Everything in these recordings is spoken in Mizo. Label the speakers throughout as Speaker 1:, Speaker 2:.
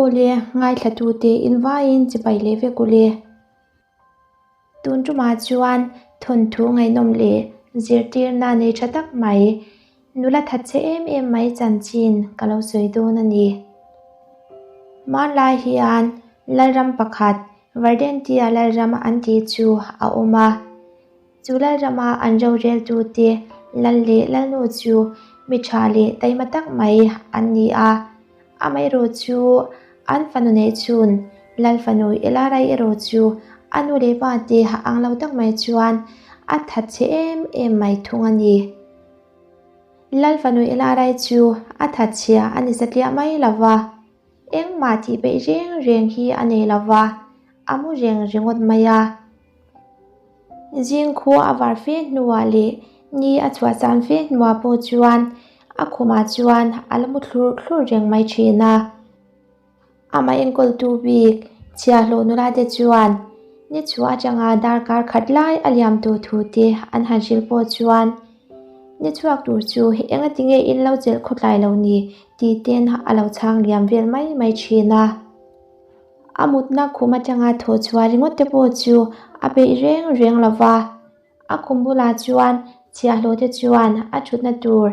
Speaker 1: Aw le, ngaithlatute invaiin chibai leh vek u le. Tun tumah chuan thawnthu ngaihnawm leh zirtirna nei tha tak mai, nula thatchhe em em mai chanchin ka lo sawi dawn a ni. Hmanlai hian Lalram pakhat Vardentia Lalram an tih chu a awm a. Chu Lalrama an roreltute Lal leh Lalnu chu mi tha leh taima tak mai an ni a. Amaherawh chu an fanu neih chhun Lal fanu Elarai erawh chu a nu leh pa te ang lo tak mai chuan a that chhe em em mai thung a ni. Lal fanu Elarai chu a that chhia a ni satliah mai lo va, engmah tih peih reng reng hi a nei lo va, a mu reng ringawt mai a. Zing khua a var fe hnuah leh ni a chhuah san fe hnuah pawh chuan a khumah chuan a la mu thlur thlur reng mai thin a. Amah enkawltu bik chhiahhlawh nula te chuan ni chhuah atanga darkar khat lai a liam tur thu te an han hrilh pawh chuan ni chhuak tur chu engati nge in lo chelh khawtlai lo ni tih ten a lo chhang liam vel mai mai thin a. A mutna khum atanga thaw chhuah ringawt te pawh chu a peih reng reng lo va, a khum bulah chuan chhiahhlawh te chuan a thutna tur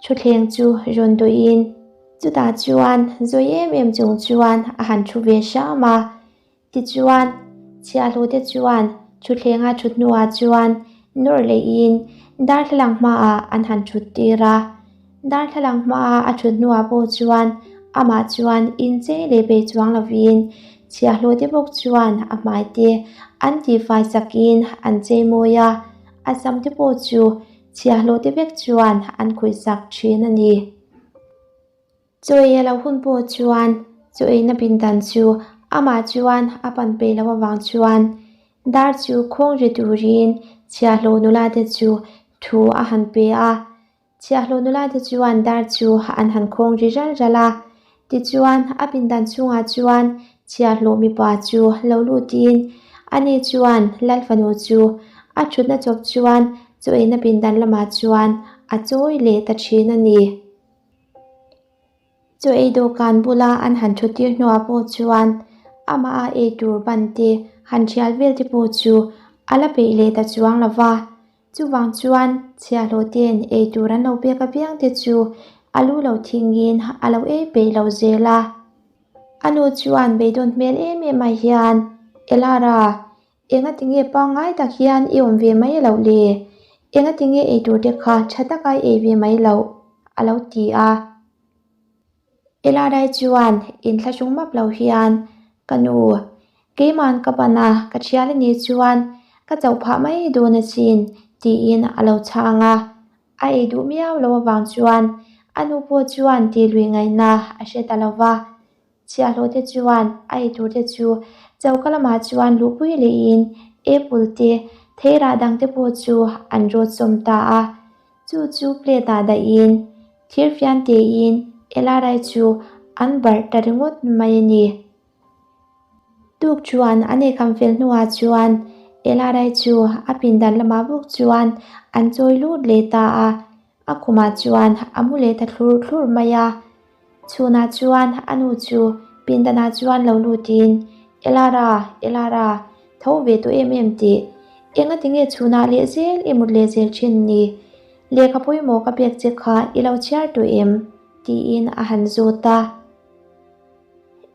Speaker 1: thutthleng chu rawn dawhin chutah chuan zawi em em chung chuan a han thu ve hram a. Tichuan, chhiahhlawh te chuan thutthleng a thut hnuah chuan nawr leihin darthlalang hmaah an han thut tir a. Darthlalang hmaa a thut hnuah pawh chuan amah chuan inchei leh bei chuang lovin chhiahhlawh te bawk chuan a hmai te an tihfai sakin an chei mawi a, a sam te pawh chu chhiahhlawh te vek chuan an khawih sak thin a ni. Chaw ei a lo hun pawh chuan chaw eina pindan chu amah chuan a pan peih loh avang chuan dar chu khawng ri turin chhiahhlawh nula te chu thu a han pe a. Chhiahhlawh nula te chuan dar chu an han khawng ri ral ral a, tichuan a pindan chhungah chuan chhiahhlawh mipa chu lo lutin ani chuan Lal fanu chu a thutna chawp chuan chaw eina pindan lamah chuan a chawi leh ta thin a ni. Chaw ei dawhkan bula an han thu tir hnuah pawh chuan amah a ei tur ban te han thial vel te pawh chu a la peih leh ta chuang lo va. Chuvang chuan chhiahhlawh ten ei tur an lo pek apiang te chu a lu lo thingin a lo ei peih lo zel a. A nu chuan beidawn hmel em em ah hian, Elara, engati nge pangngai tak hian i awm ve mai loh le? Engati nge ei tur te kha tha taka i ei ve mai loh? a lo ti a. Elarai chuan inthlahrung map lo hian, Ka nu, Keiman ka ban a, ka thial a nih chuan ka chauh phah mai dawn asin, tiin a lo chhang a. A ei duh miau lo avang chuan a nu pawh chuan tih lui ngaihna a hre ta lo va. Chhiahhlawh te chuan a ei tur te chu choka lamah chuan luhpui lehin apple te, theirah dang te pawh chu an rawt sawm ta a. Chu chu plate ah dahin thirfian tein Elarai chu an barh ta ringawt mai a ni. Tuk chuan an eikham fel hnuah chuan Elarai chu a pindan lamah bawk chuan an chawi lut leh ta a, a khumah chuan a mu leh ta thlur thlur mai a. Chhunah chuan a nu chu pindanah chuan lo lutin, Elara, Elara, tho ve tawh em em tih? Engati nge chhunah leh zel i mut leh zel thin ni? Lehkha pawimawh ka pek che kha i lo chhiar tawh em? tiin a han zawt a.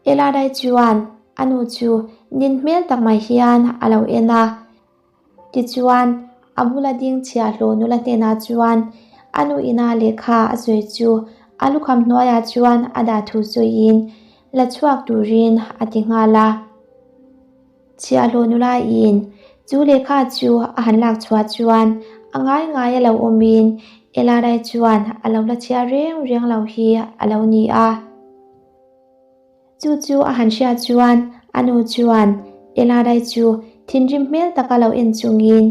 Speaker 1: Elarai chuan a nu chu nin hmel tak mai hian a lo en a. Tichuan, a bula ding chhiahhlawh nula hnenah chuan a nu ina lehkha a sawi chu a lukham hnuaiah chuan a dah thu sawiin la chhuak turin a ti nghal a. Chhiahhlawh nula in chu lehkha chu a han lak chhuah chuan a ngai ngai a lo awmin Elarai chuan a lo la chhiar reng reng lo hi a lo ni a. Chu chu a han hriat chuan a nu chuan Elarai chu thinrim hmel taka lo en chungin,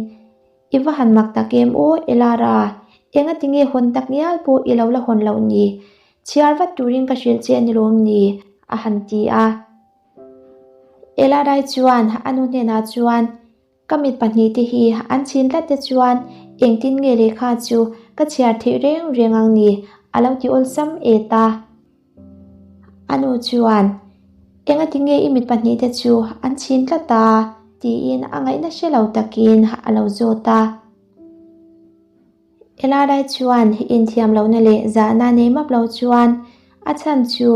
Speaker 1: I va han mak tak em aw Elara, engati nge hawn tak ngial pawh i lo la hawn loh ni? Chhiar vat turin ka hrilh che a ni lawm ni? a han ti a. Elarai chuan a nu hnenah chuan, Ka mit pahnihte hi an chhin tlat te chuan engtin nge lehkha chu ka chhiar theih reng reng ang ni? a lo ti awlsam et a. A nu chuan. Engatinge i mit pahnihte chu an chhin tlat a? tiin a ngaihna hre lo takin a lo zawt a. Elarai chuan inthiam lohna leh zahna nei map lo chuan a chhan chu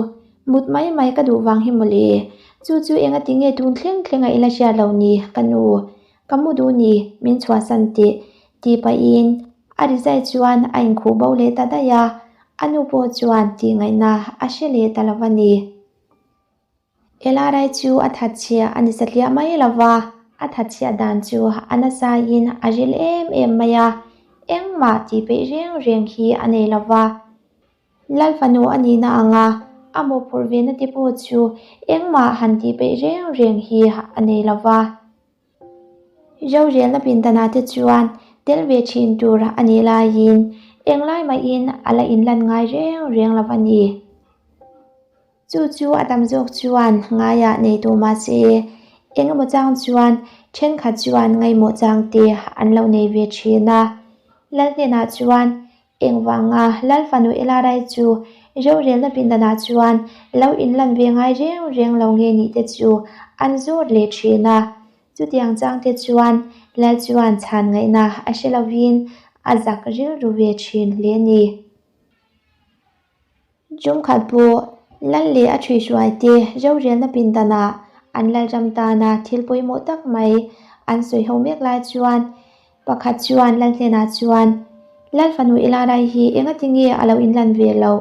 Speaker 1: mut mai mai ka duh vang hi mawle, chu chu engatinge tun thleng thleng a ila hriat lo ni ka nu, ka mu duh ni min chhuahsan teh tih pahin a rizai chuan a inkhuh bo leh ta daih a, a nu pawh chuan tih ngaihna a hre leh ta lo a ni. Elarai chu a thatchhia a ni satliah mai lo va, a thatchhia dan chu a nasaiin a ril em em mai a, engmah tih peih reng reng hi a nei lo va. Lal fanu a nihna anga a mawhphurh ve na te pawh chu engmah han tih peih reng reng hi a nei lo va. Rorelna pindanah te chuan tel ve thin tur a nih laiin englai mahin a la inlan ngai reng reng lo a ni. Chu chu a tam zawk chuan ngaiah nei tawh mah se, eng emaw chang chuan thenkhat chuan ngaihmawh chang te an lo nei ve thin a. Lal hnenah chuan engvanga Lal fanu Elarai chu rorelna pindanah chuan lo inlan ve ngai reng reng lo nge nih te chu an zawt leh thin a. Chutiang chang te chuan Lal chuan chhan ngaihna a hre lovin a zak rilru ve thin hle a ni. Jumkhat pawh Lal leh a ṭhuihruaite rorelna pindanah an Lalram tana thil pawimawh tak mai an sawi ho mek lai chuan pakhat chuan Lal hnenah chuan, Lal fanu Ilarai hi engatinge a lo inlan ve loh?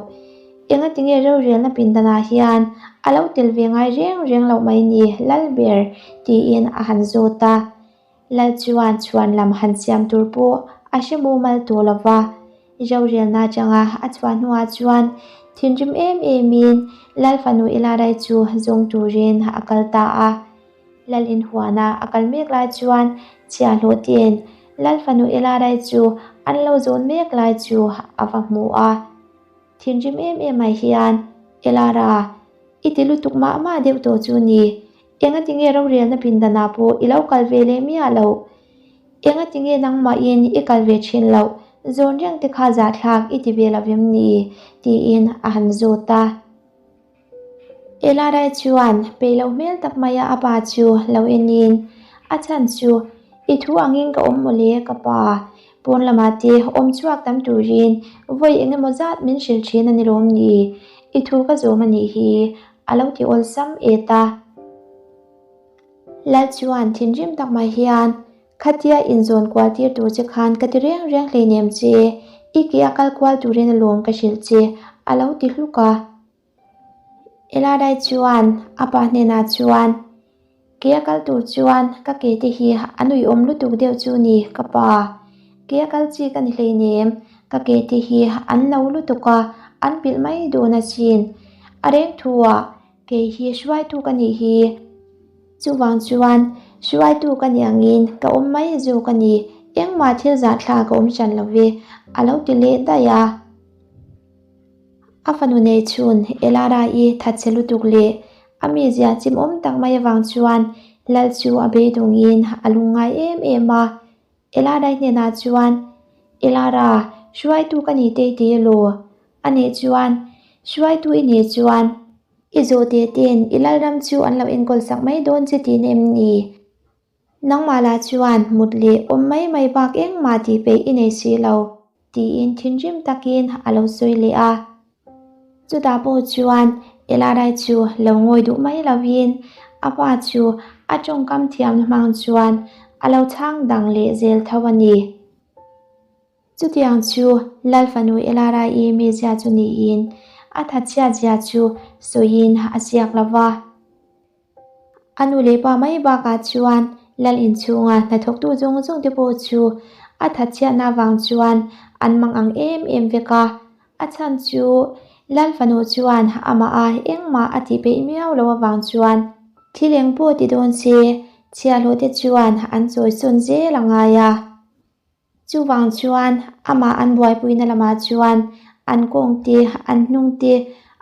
Speaker 1: Engatinge rorelna pindanah hian a lo tel ve ngai reng reng loh mai ni Lal ber? tiin a han zawt a. Lal chuan chhuan lam han siam tur pawh a hre mumal tawh lo va, rorelna atanga a chhuah hnuah chuan thinrim em emin Lal fanu Ilarai chu zawng turin a kal ta a. Lal inhuana a kal mek lai chuan chhiahhlawh te'n Lal fanu Ilarai chu an lo zawn mek lai chu a va hmu a. Thinrim em em ah hian Elara, i ti lutuk mah mah deuh tawh chu ni. Engatinge rorelna pindanah pawh i lo kal ve leh miah loh? Engatinge nangmahin i kal ve thin loh? Zawn reng te kha zahthlak i ti ve lo vem ni? tiin a han zawt a. Elarai chuan peih lo hmel tak maia a pa chu lo enin, A chhan chu i thu angin ka awm mawle ka pa. Pawn lamah te awm chhuak tam turin vawi eng emaw zat min hrilh thin a ni lawm ni? I thu ka zawm a nih hi, a lo ti awlsam et a. Lal chuan thinrim tak mai hian, Khatia inzawn kual tir tur che khan ka ti reng reng hleinem che, i ke a kal kual turin alawm ka hrilh che, a lo ti hluk a. Elarai chuan a pa hnenah chuan, Ke a kal tur chuan ka ke te hi a nuihawm lutuk deuh chu ni ka pa. Ke a kal chi ka ni hleinem, ka ke te hi an no lutuk a, an pilh mai dawn asin. A reng thuah kei hi hruaitu ka nih hi. Chuvang chuan hruaitu ka nih angin ka awm mai zawk a ni, engmah thil zahthlak a awm hran lo ve, a lo ti leh daih a. A fanu nei chhun Elara-i thatchhe lutuk leh a mizia chimawm tak mai avang chuan Lal chu a beidawngin a lungngai em em a. Elara-i hnenah chuan, Elara, hruaitu ka ni tei tei elaw? A nih chuan, hruaitu i nih chuan i zawhte ten i Lalram chu an lo enkawl sak mai dawn che tihna em ni? Nangmah lah chuan mut leh awm mai mai bak engmah tih peih i nei si lo, tiin thinrim takin a lo sawi leh a. Chutah pawh chuan Elarai chu lo ngawi duh mai lovin a pa chu a tawngkam thiamna hmang chuan a lo chhang dang leh zel tho a ni. Chutiang chu Lal fanu Elara-i mizia chu niin a thatchhiatzia chu sawiin a ziak lo va. A nu leh pa mai bakah chuan Lal inchhunga hnathawktu zawng zawng te pawh chu a thatchhiatna avang chuan an mang ang em em vek a. A chhan chu Lal fanu chuan amah a engmah a tih peih miau loh avang chuan thil eng pawh ti dawn se chhiahhlawh te chuan an chawi sawn zel a ngai a. Chuvang chuan amah an buaipuina lamah chuan an kawng te, an hnung te,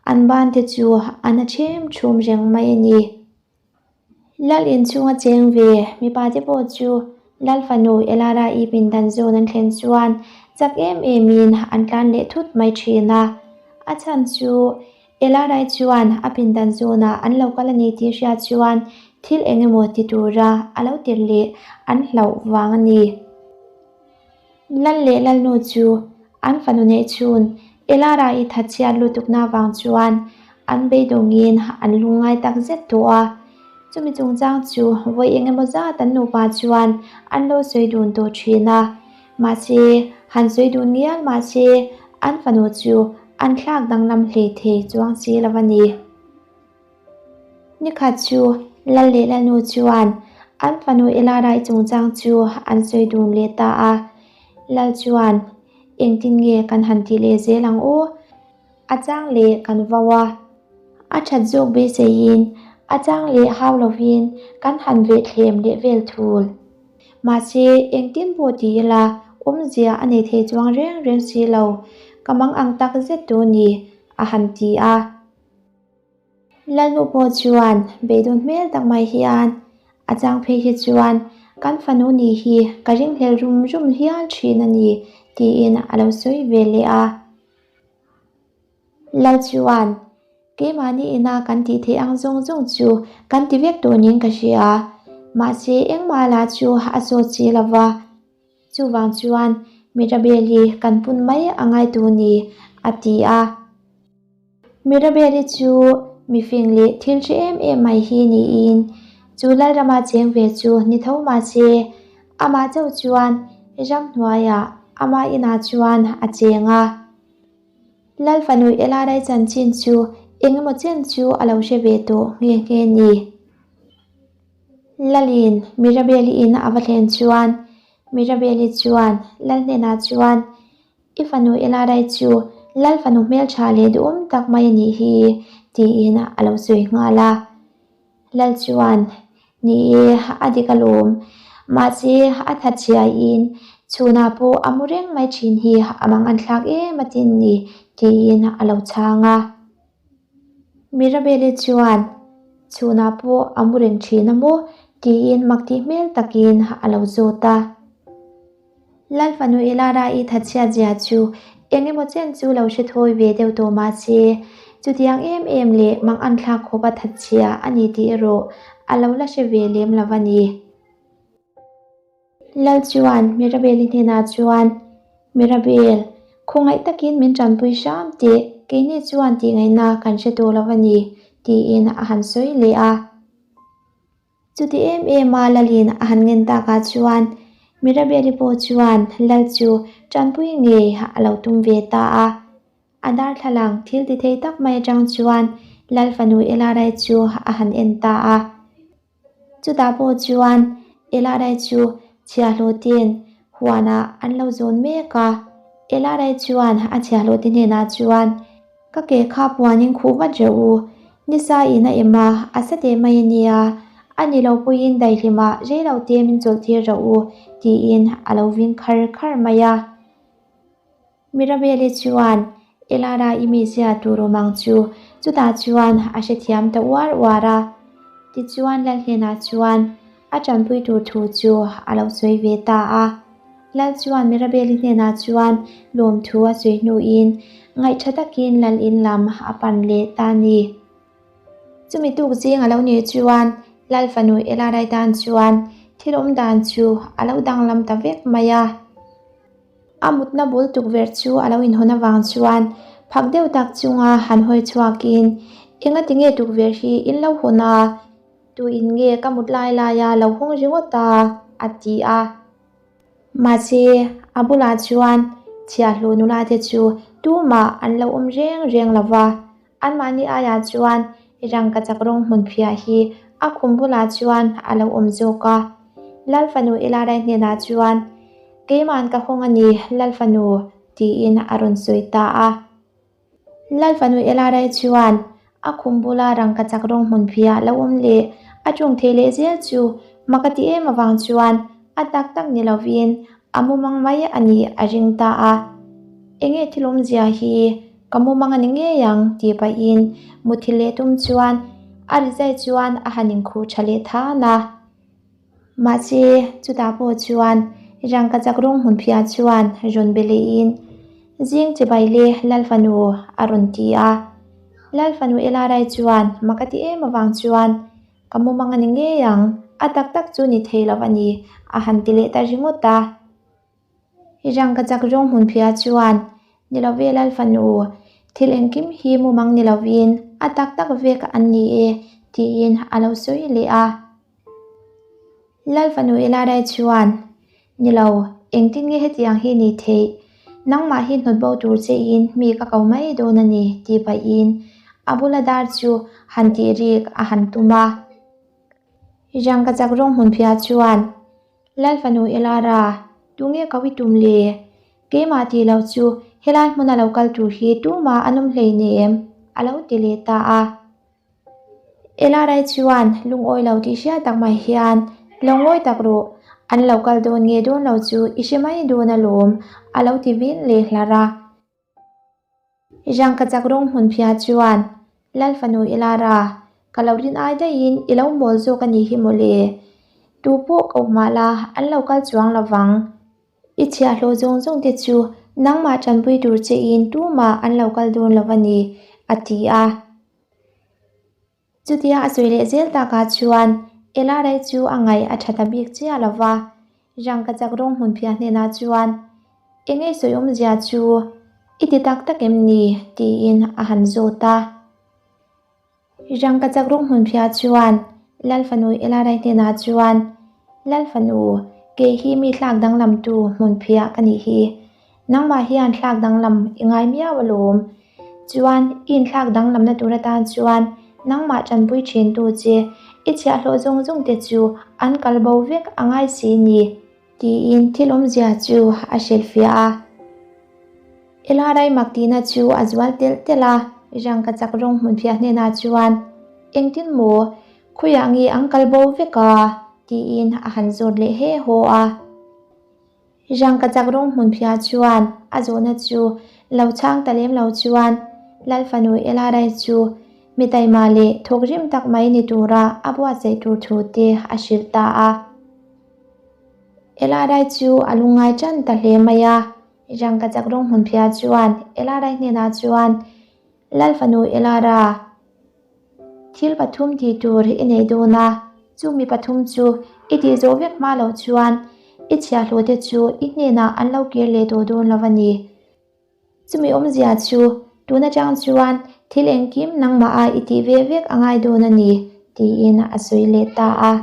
Speaker 1: an ban te chu a na ṭhem ṭhum reng mai a ni. Lal inchhunga cheng ve mipa te pawh chu Lal fanu Elara-i pindan zawn an thlen chuan chak em emin an tlan leh thut mai ṭhin a. A chhan chu. Elarai chuan a pindan zawnah an lo kal a ni tih hriat chuan thil eng emaw ti tura a lo tirh leh an hlauh vang a ni. Lal leh Lalnu chu an fanu neih chhun Elara-i thatchhiat lutukna vang chuan an beidawngin an lungngai tak zet tawh a. Chumi chungchang chu vawi eng emaw zat an nupa chuan an lo sawi dun tawh thin a. Mahse, han sawi dun ngial mahse an fanu chu an thlak danglam hlei thei chuang si lo a ni. Nikhat chu Lal leh Lalnu chuan an fanu Elarai chungchang chu an sawi dun leh ta a. Lal chuan, Engtin nge kan han tih leh zel ang aw? A chang leh kan vau a. A that zawk beiseiin a chang leh hau lovin kan han vehthlem leh vel thul. Mahse, engtin pawh ti ila awmzia a nei thei chuang reng reng si lo, ka mang ang tak zet tu ni, a han ti a. Lalnu pawh chuan beidawn hmel tak mai hian a chang phei hi chuan kan fanu nih hi ka ringhlel rum rum hial thin a ni tiin a lo sawi ve leh a. Lal chuan keimahni ina kan tih theih ang zawng zawng chu kan ti vek tawh niin ka hria, mahse engmah lah chu a sawt si lo va. Chuvang chuan Mirabel-i kan pun mai a ngai tu ni, a ti a. Mirabel-i chu mifing leh thil hre em em mai hi niin chu Lalrama cheng ve chu ni tho mah se, amah chauh chuan ramhnuaiah ama inah chuan a cheng a. Lal fanu Elarai chanchin chu engemaw chen chu a lo hre ve tawh nghe nghe ni. Lalin Mirabel-i in a va thlen chuan Mirabel-i chuan Lal hnenah chuan, I fanu Elarai chu Lal fanu hmeltha leh duhawm tak mai a nih hi, tiin a lo sawi nghal a. Lal chuan, Ni e, a dik alawm. Mahse, a thatchhiaiin chhunah pawh a mu reng mai thin hi a mang an thlak em a tin ni, tiin a lo chhang a. Mirabelle chuan, Chhunah pawh a mu reng thin a maw? tiin mak tih hmel takin a lo zawt a. Lal fanu Elara-i thatchhiat zia chu eng emaw chen chu lo hre thawi ve deuh tawh mah se, chutiang em em leh mang an thlak khawp a thatchhia a ni tih erawh a lo la hre ve lem lo a ni. Lal chuan Mirabel-i hnenah chuan, Mirabel, khawngaih takin min tanpui hram teh, keini chuan tihngaihna kan hre tawh lo a ni, tiin a han sawi leh a. Chuti em em a Lalin a han ngen takah chuan Mirabel-i pawh chuan Lal chu tanpui ngei a lo tum ve ta a. A darthlalang thil ti thei tak mai atang chuan Lal fanu Elarai chu a han en ta a. Chutah pawh chuan Elarai chu chhiahhlawhten huanah an lo zawn mek a. Elarai chuan a chhiahhlawhte hnenah chuan, Ka ke kha puanin khuh vat reuh u, nisa in a em a, a sa teh mai a nia, a ni lo puiin daihlimah rei lo te min chawlhtir rawh u, tiin a lo vin khar khar mai a. Mirabelle chuan Elara i mizia tur awm ang chu chutah chuan a hrethiam ta uar uar a. Tichuan Lal hnenah chuan a tanpui tur thu chu a lo sawi ve ta a. Lal chuan Mirabelle hnenah chuan lawmthu a sawi hnuin ngaihtha takin Lal in lam a pan leh ta a ni. Chumi tuk zing a lo nih chuan Lal fanu Elarai tan chuan thil awm dan chu a lo danglam ta vek mai a. A mutna bul tukverh chu a lo inhawn avang chuan phak deuh tak chunga han hawi chhuakin, Engati nge tukverh hi in lo hawn a? Tuin nge ka mut lai laia lo hawng ringawt a? a ti a. Mahse, a bulah chuan chhiahhlawh nula te chu tumah an lo awm reng reng lo va. Anmahni aiah chuan rangkachak rawng hmun phiah hi a khum bulah chuan a lo awm zawk a. Lal fanu Elarai hnenah chuan, Keima'n ka hawng a ni, Lal fanu, tiin a rawn sawi ta a. Lal fanu Elarai chuan a khum bula rangkachak rawng hmun phiah lo awm leh a ṭawng thei leh zel chu mak a ti em avang chuan a tak tak ni lovin a mumang mai a nih a ring ta a. Enge thil awmzia hi? Ka mumang a ni ngei ang tih pahin muthilh leh tum chuan a rizai chuan a han inkhuh tha leh than a. Mahse, chutah pawh chuan rangkachak rawng hmun phiah chuan rawn be lehin, Zing chibai le Lalfanu a rawn ti a. Lal fanu Elarai chuan mak a ti em avang chuan, Ka mumang a ni ngei ang, a tak tak chu ni thei lo a ni, a han ti leh ta ringawt a. Rangkachak rawng hmun phiah chuan, Ni lo ve Lal fanu, thil engkim hi mumang ni lovin a tak tak vek an ni e, tiin a lo sawi leh a. Lal fanu Elarai chuan, Ni lo, engtin nge hetiang hi ni theih? Nangmah hi hnawt bo tur chein mi ka ko mai dawn a ni, tih pahin a bula dar chu han tih rik a han tum a. Rangkachak rawng hmun phiah chuan, Lal fanu Elara, tunge ko i tum le? Keimah tih loh chu helai hmuna lo kal tur hi tumah an awm hleinem, a lo ti leh ta a. Elarai chuan lungawi lo tih hriat tak mai hian, Lo ngawi tak rawh, an lo kal dawn nge dawn lo chu i hre mai dawn alawm, a lo ti vin leh hlar a. Rangkachak rawng hmun phiah chuan, Lal fanu Elara, ka lo rin ai daihin i lo mawl zawk a nih hi mawle. Tu pawh ka awm mah la, an lo kal chuang lo vang. I chhiahhlawh zawng zawng te chu nangmah tanpui tur chein tumah an lo kal dawn lo a ni, a ti a. Chutia a sawi leh zel takah chuan Elarai chu a ngaih a tha ta bik chiah lo va, Rangkachak rawng hmun phiah hnenah chuan, Eng ei sawi awmzia chu i ti tak tak em ni? tiin a han zawt a. Rangkachak rawng hmun phiah chuan Lal fanu Elarai hnenah chuan, Lal fanu, kei hi mi thlak danglamtu hmun phiah ka nih hi. Nangmah hian thlak danglam i ngai miau alawm. Chuan i inthlak danglamna tur atan chuan nangmah tanpui thintu che i chhiahhlawh zawng zawng te chu an kal bo vek a ngai si ni, tiin thil awmzia chu a hrilhfiah a. Elarai mak tihna chu a zual telh telh a, Rangkachak rawng hmunphiah hnenah chuan, Engtin maw? Khawiah nge an kal bo vek a? tiin a han zawt leh he haw a. Rangkachak rawng hmun phiah chuan a zawhna chu lo chhang ta lem lo chuan Lal fanu Elarai chu mi taima leh thawk rim tak mai ni tura a buatsaih tur thu te a hrilh ta a. Elarai chu a lungngai tan ta hle mai a, Rangkachak rawng hmun phiah chuan Elarai hnenah chuan Lal fanu Elara, Thil pathum tih tur i nei dawn a, chu mi pathum chu i tih zawh vek hma loh chuan i chhiahhlawh te chu i hnenah an lo kir leh tawh dawn lo a ni. Chumi awmzia chu tun atang chuan thil engkim nangmah a i tih ve vek a ngai dawn a ni, tiin a sawi leh ta a.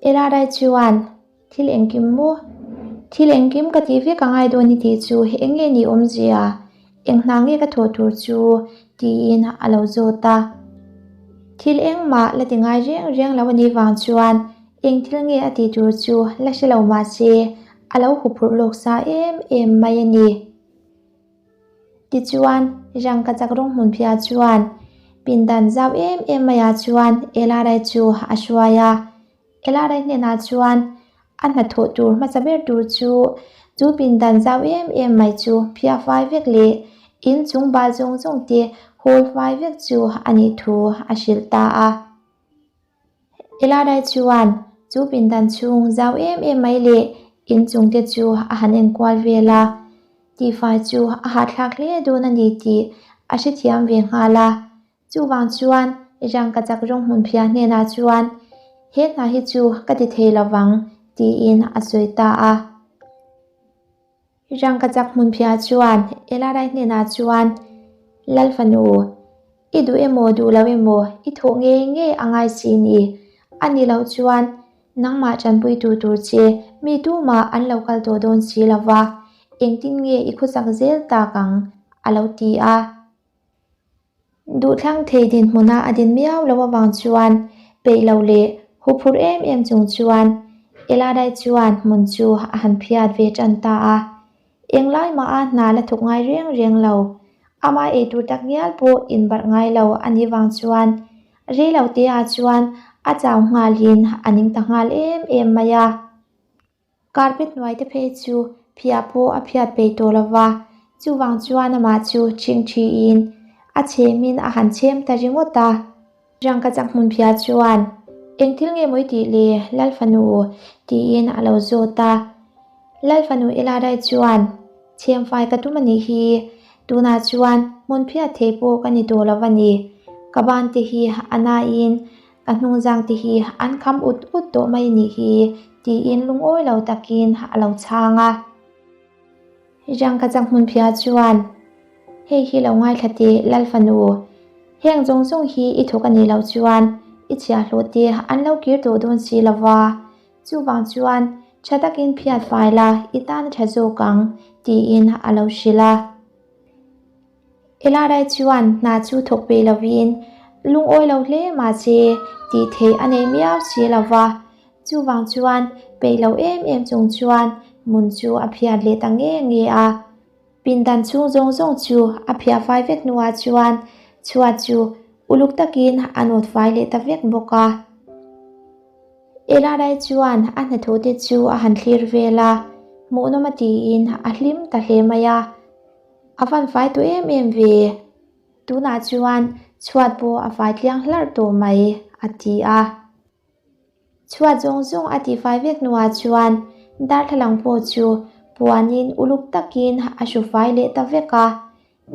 Speaker 1: Elarai chuan. Thil engkim maw? Thil engkim ka tih vek a ngai dawn i tih chu eng nge ni awmzia? Eng hna nge ka thawh tur chu? tiin a lo zawt a. Thil engmah la ti ngai reng reng lo a nih vang chuan eng thil nge a tih tur chu la hre lo mah se a lo huphurh lawk sa em em mai a ni. Tichuan, rangkachak rawng hmun phiah chuan pindan zau em em maiah chuan Elarai chu a hruai a. Elarai hnenah chuan a hnathawh tur hmasa ber tur chu chu pindan zau em em mai chu phiah fai vek leh inchung bal zawng zawng te hawl fai vek chu a nih thu a hrilh ta a. Elarai chuan chu pindan chhung zau em em mai leh inchung te chu a han enkual vel a, tihfai chu a hahthlak hle dawn a ni tih a hrethiam ve nghal a. Chuvang chuan rangkachak rawng hmun phiah hnenah chuan, He hna hi chu ka ti thei lo vang, tiin a sawi ta a. Rangkachak hmun phiah chuan Elarai hnenah chuan, Lal fanu, i duh emaw duh lo emaw i thawh ngei ngei a ngai si ni. A ni loh chuan nangmah tanpuitu tur che mi tumah an lo kal tawh dawn si lo va, engtin nge i khawsak zel tak ang? a lo ti a. Duhthlang thei dinhmuna a din miau lo avang chuan peih lo leh huphurh em em chung chuan Eladai chuan hmun chu a han phiat ve tan ta a. Englai mah a hna la thawk ngai reng reng lo, ama eitur tak ngial pawh inbarh ngai lo a nih vang chuan rei lo te ah chuan a chau nghalin a ning ta nghal em em mai a. Carpet hnuai te phei chu phiah pawh a phiat peih tawh lo va, chuvang chuan amah chu ṭhing ṭhiin a chhemin a han chhem ta ringawt a. Rangkachak hmun phiah chuan, Eng thil nge maw i tih le, Lal fanu? tiin a lo zawt a. Lal fanu Elarai chuan, Chhem fai ka tum a nih hi. Tunah chuan hmun phiat thei pawh ka ni tawh lo a ni. Ka ban te hi a nain ka hnungzang te hi an kham ut ut tawh mai nih hi, tiin lungawi lo takin a lo chhang a. Rangkachak hmun phiah chuan, Hei hi lo ngaithla teh Lalfanu, heng zawng zawng hi i thawk a nih loh chuan i chhiahhlawh te an lo kir tawh dawn si lo va, chuvang chuan tha takin phiat fai la i tan a tha zawk ang, tiin a lo hrilh a. Elarai chuan hna chu thawk peih lovin lungawi lo hle mahse tih theih a nei miau si lo va, chuvang chuan peih lo em em chung chuan hmun chu a phiat leh ta nge nge a. Pindan chhung zawng zawng chu a phiah fai vek hnuah chuan chhuat chu uluk takin a nawt fai leh ta vek bawk a. Elarai chuan a hnathawh te chu a han thlir vel a, hmuhnawm a tiin a hlim ta hle mai a. A van fai tawh em em ve. Tunah chuan chhuat pawh a fai tliang hlarh tawh mai, a ti a. Chhuat zawng zawng a tihfai vek hnuah chuan darthlalang pawh chu puanin uluk takin a hru fai leh ta vek a.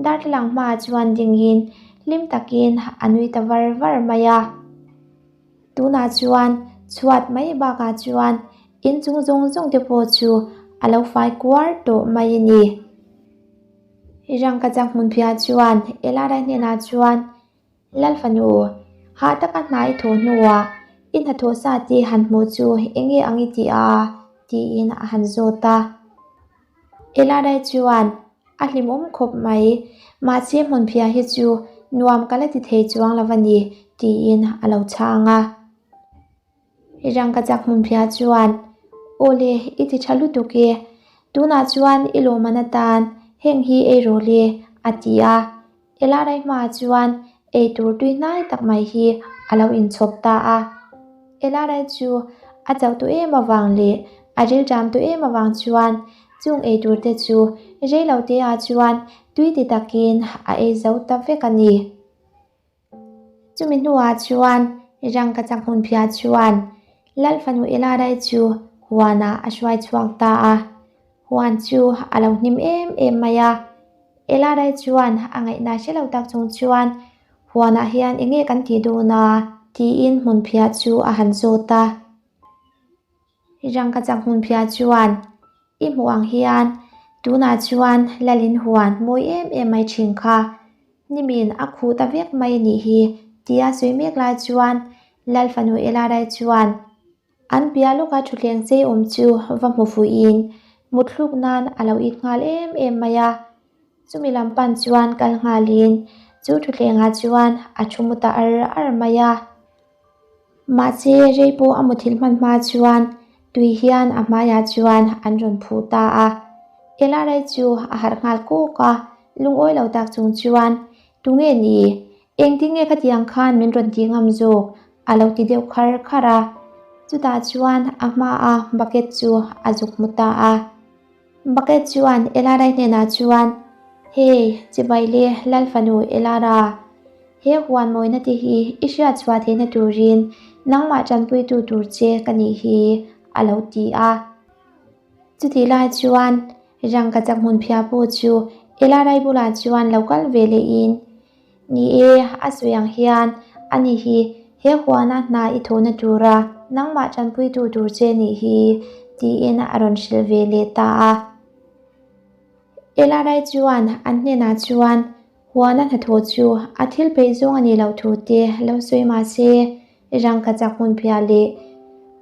Speaker 1: Darthlalang hmaah chuan dingin hlim takin a nui ta var var mai a. Tunah chuan chhuat mai bakah chuan inchung zawng zawng te pawh chu a lo fai kuar tawh mai a ni. Rangkachak hmunphiah chuan Elara hnenah chuan, Lal fanu, hah taka hna i thawh hnuah i hnathawh sa te han hmuh chu eng nge ang i tih a? tiin a han zawt a. Elarai chuan, A hlimawm khawp mai, mahse hmunphiah hi chu nuam ka la ti thei chuang lo a ni, tiin a lo chhang a. Rangkachak hmunphiah chuan, Aw le, i ti tha lutuk e, tunah chuan i lawmman atan heng hi ei rawh le, a ti a. Elarai hmaah chuan ei tur tui hnai tak mai hi a lo inchhawp ta a. Elarai chu a chauh tawh em avang leh a rilṭam tawh em avang chuan chung ei tur te chu rei lo te ah chuan tui ti takin a ei zo ta vek a ni. Chumi hnuah chuan Rangkachak hmunphiah chuan Lal fanu Elarai chu huanah a hruai chhuak ta a. Huan chu a lo hnim em em mai a. Elarai chuan a ngaihna hre lo tak chung chuan huanah hian eng nge kan tih dawn a? Tiin hmunphiah chu a han zawt a. Rangkachak hmunphiah chuan i hmuh ang hian tunah chuan Lalin huan mawi em em mai thin kha. Nimin a khuh ta vek mai a nih hi tia sawi mek lai chuan Lal fanu Elarai chuan An piah lawka thutthleng chei awm chu va hmu fuihin mutthluk nan a lo it nghal em em mai a. Chumi lam pan chuan kal nghalin chu thutthlengah chuan a thu mu ta ar ar mai a. Mahse rei pawh a muthilh hman hma chuan tui hian a hmaiah chuan an rawn phuh ta a. Elarai chu a harh nghal kawk a, lungawi lo tak chung chuan Tunge ni? Engtin nge khatiang khan min rawn tih ngam zawk? a lo ti deuh khar khar a. Chutah chuan a hmaa bucket chu a zuk hmu ta a. Bucket chuan Elara hnenah chuan, Hey, chibai le Lal fanu Elara, he huan mawina te hi i hriat chhuah theihna turin nangmah tanpuitu tur che ka nih hi, a lo ti a. Chutih lai chuan Rangkachak hmunphiah pawh chu Elarai bulah chuan lo kal ve lehin, Ni e, a sawi ang hian ani hi he huana hna i thawhna tura nangmah tanpuitu tur che nih hi, tiin a rawn hrilh ve leh ta a. Elarai chuan an hnenah chuan Huana hnathawh chu a thil peih zawng a nih loh thu te lo sawi mah se, rangkachak hmunphiah leh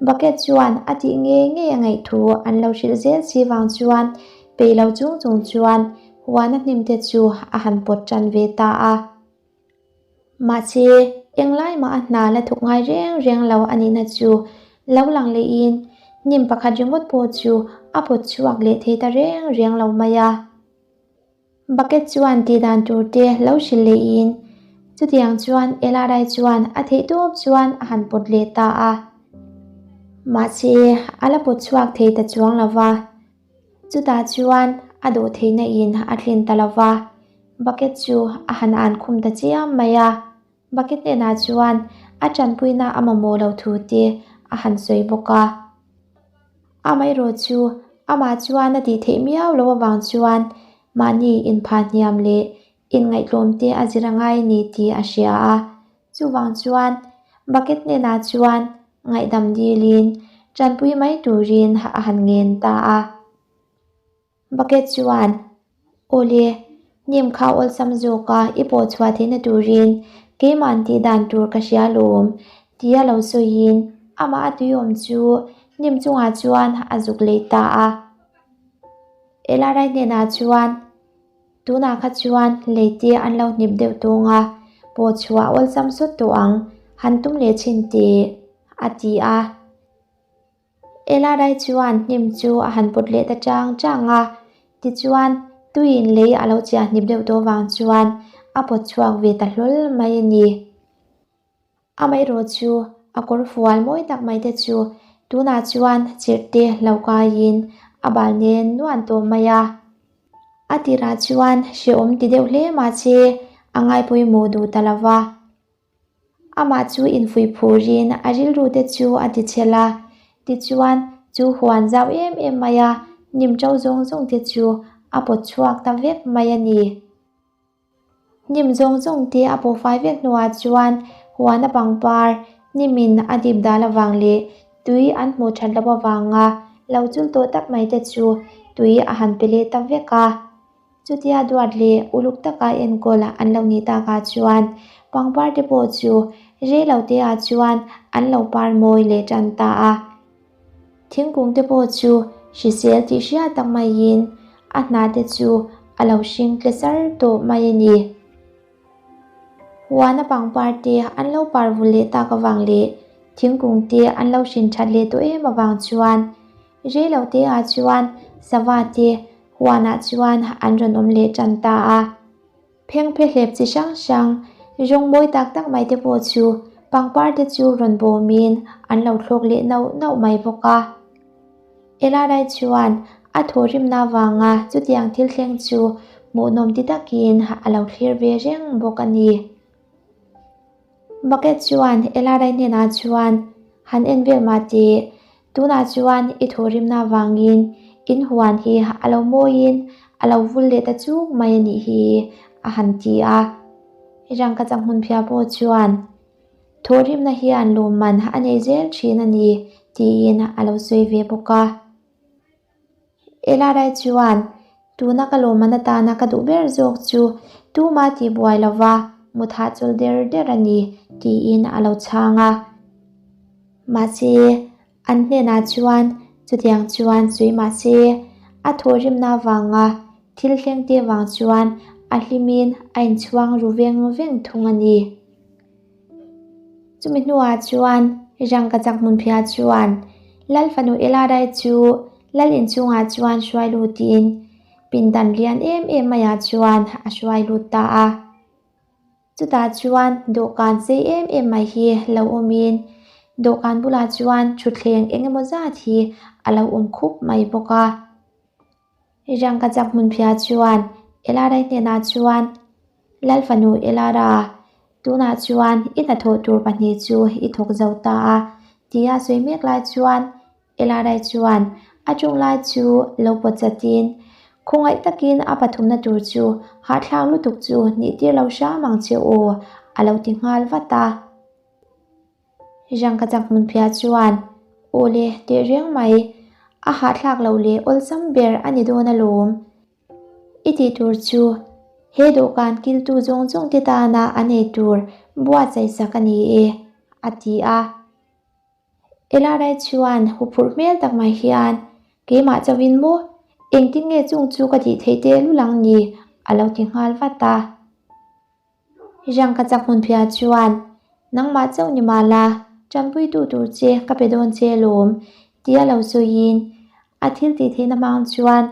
Speaker 1: bucket chuan a tih ngei ngei a ngaih thu an lo hrilh zel si vang chuan peih lo chung chung chuan huana hnim te chu a han pawt tan ve ta a. Mahse, englai mah a hna la thawk ngai reng reng lo a nihna chu lo lang lehin hnim pakhat ringawt pawh chu a pawt chhuak leh thei ta reng reng lo mai a. Bucket chuan tih dan tur te lo hrilh lehin chutiang chuan Elarai chuan a theih tawp chuan a han pawt leh ta a. Mahse, a la pawt chhuak thei ta chuang lo va. Chutah chuan a dawh theihna in a tlin ta lo va, bucket chu a han an khum ta chiam mai a. Bucket hnenah chuan a tanpuina a mamawh lo thu te a han sawi bawk a. Amaherawh chu amah chuan a tih theih miau loh avang chuan Mahni inphah hniam leh inngaihtlawm te a zir a ngai a ni tih a hria a. Chuvang chuan bucket hnenah chuan ngaihdam dilin tanpui mai turin a han ngen ta a. Bucket chuan, Awle, hnim kha awlsam zawka i pawh chhuah theihna turin keimah'n tih dan tur ka hria lawm, tia lo sawiin amah a tuiawm chu hnim chungah chuan a zuk leh ta a. Elarai hnenah chuan, Tunah kha chuan leite an lo hnip deuh tawng a, pawh chhuah awlsam sawt tawh ang, han tum leh chhin teh, a ti a. Elarai chuan hnim chu a han pawt leh ta chang chang a, tichuan tuiin lei a lo chiah hnip deuh tawh vang chuan a pawt chhuak ve ta hlawl mai a ni. Amaherawh chu a kawr fual mawi tak mai te chu tunah chuan chirh te lo kaiin a bal nen nuan tawh mai a. A tirah chuan hrehawm ti deuh hle mahse a ngaipawimawh duh ta lo va. Amah chu infuih phurin a rilru te chu a ti chhel a, tichuan chu huan zau em em mai a, hnim ṭo zawng zawng te chu a pawt chhuak ta vek mai a ni. Hnim zawng zawng te a pawh fai vek hnuah chuan huan a pangpar hnimin a dip dal avang leh tui an hmuh that loh avanga lo chul tawh tak mai te chu tui a han pe leh ta vek a. Chutia duat leh uluk taka enkawl an lo nih takah chuan pangpar te pawh chu rei lo te ah chuan an lo par mawi leh tan ta a. Thingkung te pawh chu hrisel tih hriat tak maiin a hna te chu a lo hring tle sar tawh mai a ni. Huana pangpar te an lo par vul leh tak avang leh thingkung te an lo hrin that leh tawh em avang chuan rei lo te ah chuan sava te huanah chuan an rawn awm leh tan ta a. Phengphe hlep chi hrang hrang, rawng mawi tak tak mai te pawh chu pangpar te chu rawn bawmin an lo thlawk leh nauh nauh mai bawk a. Elarai chuan a thawhrimna avanga chutiang thil thleng chu hmuhnawm ti takin a lo thlir ve reng bawk a ni. Bucket chuan Elarai hnenah chuan han en vel mah teh, tunah chuan i thawhrimna avangin in huan hi a lo mawiin a lo vul leh ta chuk mai a nih hi a han ti a. Rangkachak hmunphiah pawh chuan thawhrimna hian lawmman a nei zel thin a ni tiin a lo sawi ve bawk a. Elarai chuan, Tuna ka lawmman atana ka duh ber zawk chu tuma tih buai lova mut hahchawl der der a ni, tiin a lo chhang a. Mahse, an hnenah chuan chutiang chuan sawi mahse, a thawhrimna avanga thil thlengte vang chuan a hlimin a inchhuang ru veng veng thung a ni. Chumi hnuah chuan Rangkachak hmunphiah chuan Lal fanu Elarai chu Lal inchungah chuan hruai lutin pindan lian em em maiah chuan a hruai lut ta a. Chutah chuan dawhkan sei em em mai hi lo awmin dawhkan bulah chuan thutthleng eng emaw zat hi a lo awm khup mai bawk a. Rangkachak hmunphiah chuan Elarai hnenah chuan Lal fanu Elara, tunah chuan i hnathawh tur pahnih chu i thawk zo ta a, tia sawi mek lai chuan Elarai chuan a ṭawng lai chu lo pawt chatin khawngaih takin a pathumna tur chu hahthlak lutuk chu nih tir lo hram ang che aw, a lo ti nghal vat a. Rangkachak hmunphiah chuan, Aw le, tehreng mai, a hahthlak loh leh awlsam ber a ni dawn alawm. I tih tur chu he dawhkan kiltu zawng zawng te tana a nei tur buatsaih sak a ni e, a ti a. Elarai chuan huphurh hmel tak mai hian, Keimah chauhin maw, engtin nge chung chu ka tih theih teh lul ang ni? a lo ti nghal vat a. Rangkachak hmunphiah chuan, Nangmah chauh ni mah la, tanpuitu tur che ka pe dawn che lawm, tia lo sawiin a thil tih theihna hmang chuan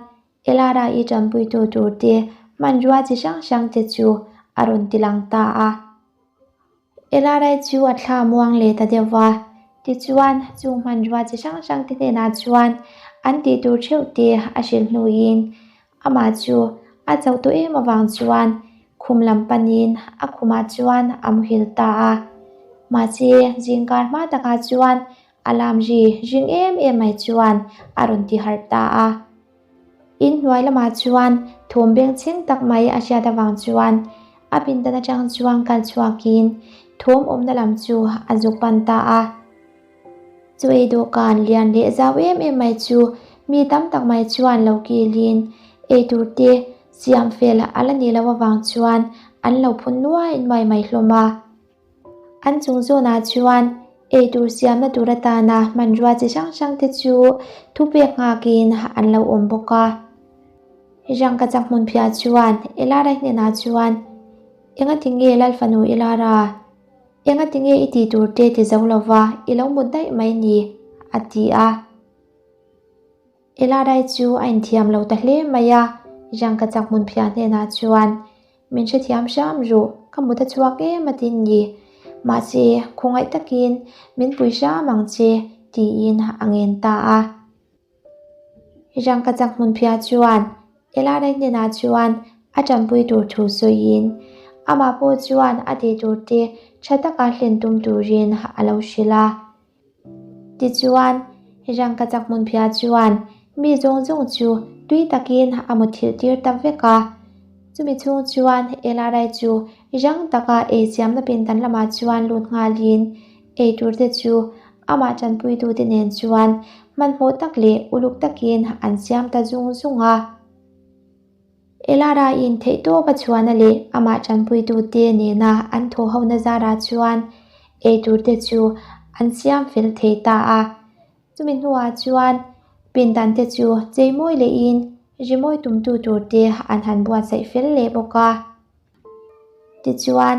Speaker 1: Elara i tanpuitu tur te hmanrua chi hrang hrang te chu a rawn ti lang ta a. Elarai chu a thla muang leh ta deuh va, tichuan chung hmanrua chi hrang hrang te hnenah chuan an tih tur theuh te a hrilh hnuin amah chu a chauh tawh em avang chuan khum lam panin a khumah chuan a muhil ta a. Mahse zingkar hma takah chuan Alarm ri ring em em mai chuan a rawn ti harh ta a. In hnuai lamah chuan thawm bengchheng tak mai a hriat avang chuan a pindan atang chuan kal chhuakin thawm awmna lam chu a zuk pan ta a. Chu ei dawhkan lian leh zau em em mai chu mi tam tak mai chuan lo kilin eitur te siam fel a la nih loh avang chuan an lo phun nuai nuai mai hlawm a. An chung zawnah chuan eitur siamna tur atana hmanrua chi hrang hrang te chu thupek nghakin an lo awm bawk a. Rangkachak hmunphiah chuan Elara hnenah chuan, Engati nge Lalfanu Elara? Engati nge i tih tur te ti zo lova i lo mut daih mai ni? a ti a. Elarai chu a inthiam lo ta hle mai a, Rangkachak hmunphiah hnenah chuan, Min hrethiam hram ruh, ka mut a chhuak em a tin ni. Mahse, khawngaih takin min pui hram ang che, tiin a ngen ta a. Rangkachak hmunphiah chuan Elarai hnenah chuan a tanpui tur thu sawiin amah pawh chuan a tih tur te tha taka hlen tum turin a lo hrilh a. Tichuan, Rangkachak hmunphiah chuan mi zawng zawng chu tui takin a muthilh tir ta vek a. Chumi chhung chuan Elarai chu rang taka eichiamna pindan lamah chuan lut nghalin Ei tur te chu amah tanpuitute nen chuan hmanhmawh tak leh uluk takin an siam ta zung zung a. Elara-in theihtawp a chhuahna leh amah tanpuitute nena an thawhhona zarah chuan ei tur te chu an siam fel thei ta a. Chumi hnuah chuan pindan te chu cheimawi lehin rimawi tumtu tur te an han buatsaih fel leh bawk a. Tichuan.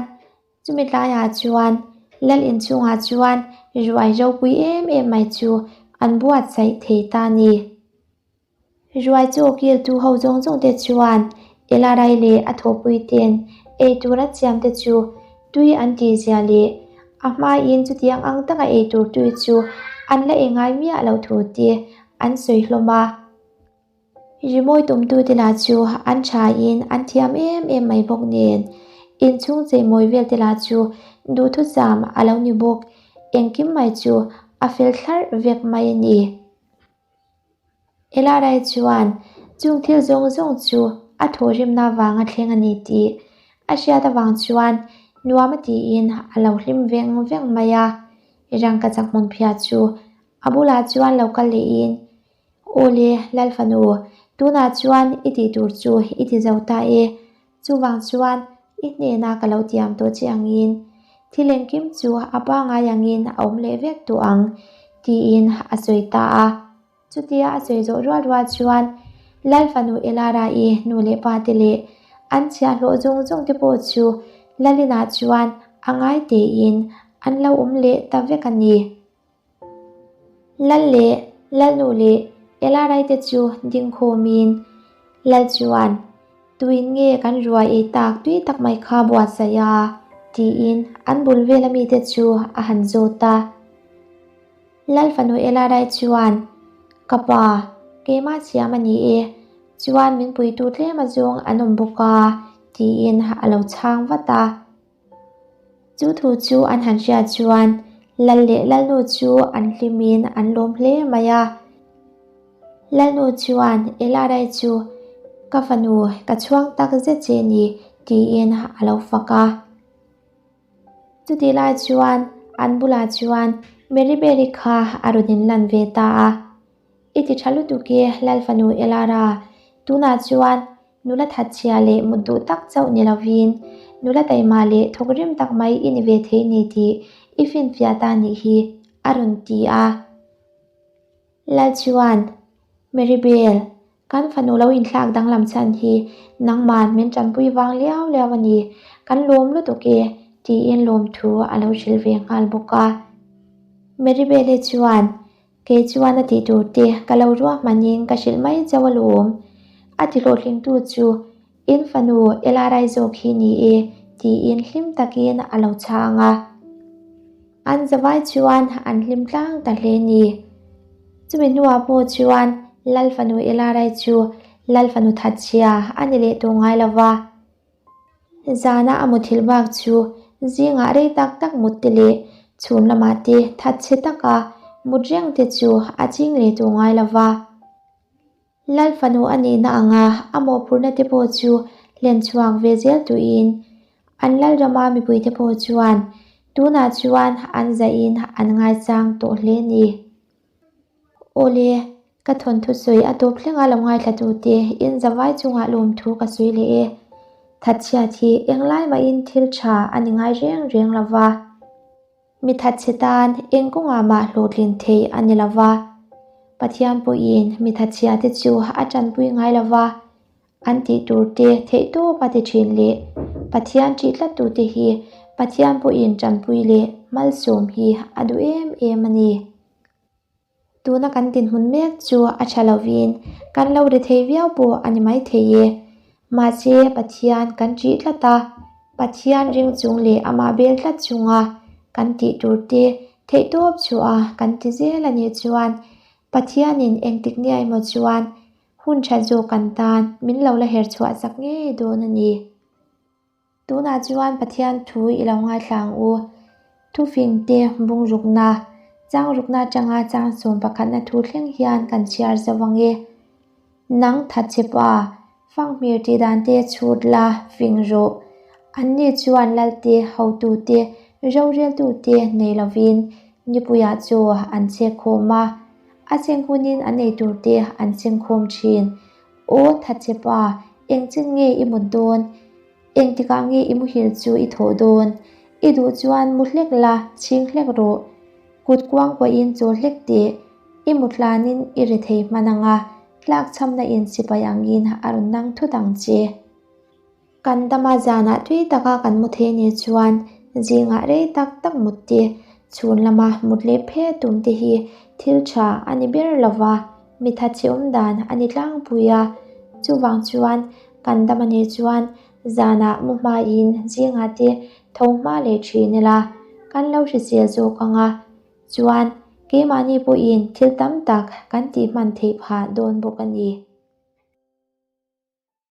Speaker 1: Chumi tlaiah chuan Lal inchhungah chuan ruai ropui em em mai chu an buatsaih thei ta a ni. Ruai chaw kiltu ho zawng zawng te chuan Elarai leh a thawhpui ten ei tur an siam te chu tui an tih zia leh a hmain chutiang ang taka ei tur tui chu an la ei ngai miah loh thu te an sawi hlawm a. Rimawi tumtute lah chu an thain an thiam em em mai bawk nen, inchhung cheimawi vel te lah chu duhthusam a lo ni bawk, engkim mai chu a fel thlarh vek mai a ni. Elarai chuan chung thil zawng zawng chu a thawhrimna vanga thleng a ni tih a hriat avang chuan nuam a tiin a lo hlim veng veng mai a, rangkachak hmunphiah chu a bulah chuan lo kal lehin Aw le, Lalfanu, tunah chuan i tih tur chu i ti zo ta e. Chuvang chuan i hnena ka lo tiam tawh che angin thil engkim chu a pangai angin a awm leh vek tawh ang, tiin a sawi ta a. Chutia a sawi zawh rual rual chuan Lalfanu Elara-i nu leh pa te leh an chhiahhlawh zawng zawng te pawh chu Lalinah chuan a ngai tein an lo awm leh ta vek a ni. Lal leh Lalnu leh Elarai te chu ding khawmin Lal chuan, Tuin nge kan ruai ei tak tui tak mai kha buatsaih a? tiin an bul vela mite chu a han zawt a. Lal fanu Elarai chuan, Ka pa, keimah siam a ni e, chuan min puitu tlem azawng an awm bawk a, tiin a lo chhang vat a. Chu thu chu an han hriat chuan Lal leh Lalnu chu an hlimin an lawm hle mai a. Lalnu chuan Elarai chu ka fanu ka chhuang tak zet che ni tiin a lo fak a. Chutih lai chuan an bulah chuan Meribeli kha a rawn inlan ve ta a. I ti tha lutuk e Lalfanu Elara, tunah chuan Nula thatchhia leh mut duh tak chauh ni lovin, nula taima leh thawk rim tak mai i ni ve thei ni tih i finfiah ta nih hi, a rawn ti a. Lal chuan, Maribel, kan fanu lo inthlak danglam chhan hi nangman min tanpui vang liau liau a ni, kan lawm lutuk e, tiin lawmthu a lo hrilh ve nghal bawk a. Maribel-i chuan, Kei chuan a tih tur te ka lo ruahmanin ka hrilh mai chauh alawm. A ti hlawhtlingtu chu in fanu Elarai zawk hi ni e tiin hlim takin a lo chhang a. An zavai chuan an hlim tlang ta hle ni. Chumi hnuah pawh chuan Lal fanu Elarai chu Lal fanu thatchhia a ni leh tawh ngai lova. Zana a muthilh bak chu zingah rei tak tak mut te leh chhun lamah te thatchhe taka mut reng te chu a ching leh tawh ngai lo va. Lal fanu a nihna anga a mawhphurhna te pawh chu hlen chhuak ve zel tuin an Lalrama mipuite pawh chuan tunah chuan an zahin an ngaichang tawh hle a ni. Awle, ka thawnthu sawi a tawp thlenga lo ngaithla tute in zavai chungah lawmthu ka sawi leh e. Thatchhiat hi englai mahin thil tha a ni ngai reng reng lova. Mi thatchhe tan eng kawngah mah hlawhtlin theih a ni lova. Pathian pawhin mi thatchhia te chu a tanpui ngai lova. An tih tur te theihtawp a ti thin leh Pathian ṭih tlat tute hi Pathian pawhin tanpui leh malsawm hi a duh em em a ni. Tuna kan dinhmun mek chu a tha lovin kan lo ri thei viau pawh a ni maithei e. Mahse, Pathian kan ṭih tlat a, Pathian ring chung leh amah bel tlat chunga kan tih tur te theihtawp chhuah a kan ti zel a nih chuan Pathianin engtik nia emaw chuan hun tha zawk kan tan min lo la her chhuah chak ngei dawn a ni. Tunah chuan Pathian thu i lo ngaithla ang u. Thufing te bung rukna, chang rukna atanga chang sawm pakhatna thu thleng hian kan chhiar zo ang e. Nang thatchhe pa, fanghmir tih dan te chhut la, fing rawh. Anni chuan Lalte, hotute, roreltute nei lovin nipuiah chaw an chhek khawm a, a cheng hunin an ei turte an cheng khawm thin. Aw thatchhe pa, engchin nge i mut dawn? Engtikah nge i muhil chu i thawh dawn? I duh chuan mu hlek la, chhing hlek rawh. Kut kuang kuahin chaw hlek teh. I mut hlanin i ri thei hman ang a, tlakchhamna in sipai angin a rawn nang thut ang che. Kan dama zanah tui taka kan mu thei nih chuan zingah rei tak tak mut te, chhun lama mut leh phe tum te hi thil tha a ni ber lo va, mi thatchhe awm dan a ni tlangpui a. Chuvang chuan kan dama nih chuan zanah mu hmain zingah te tho hma leh thin ila kan lo hrisel zawk ang a, chuan keimahni pawhin thil tam tak kan tih hman theih phah dawn bawk a ni.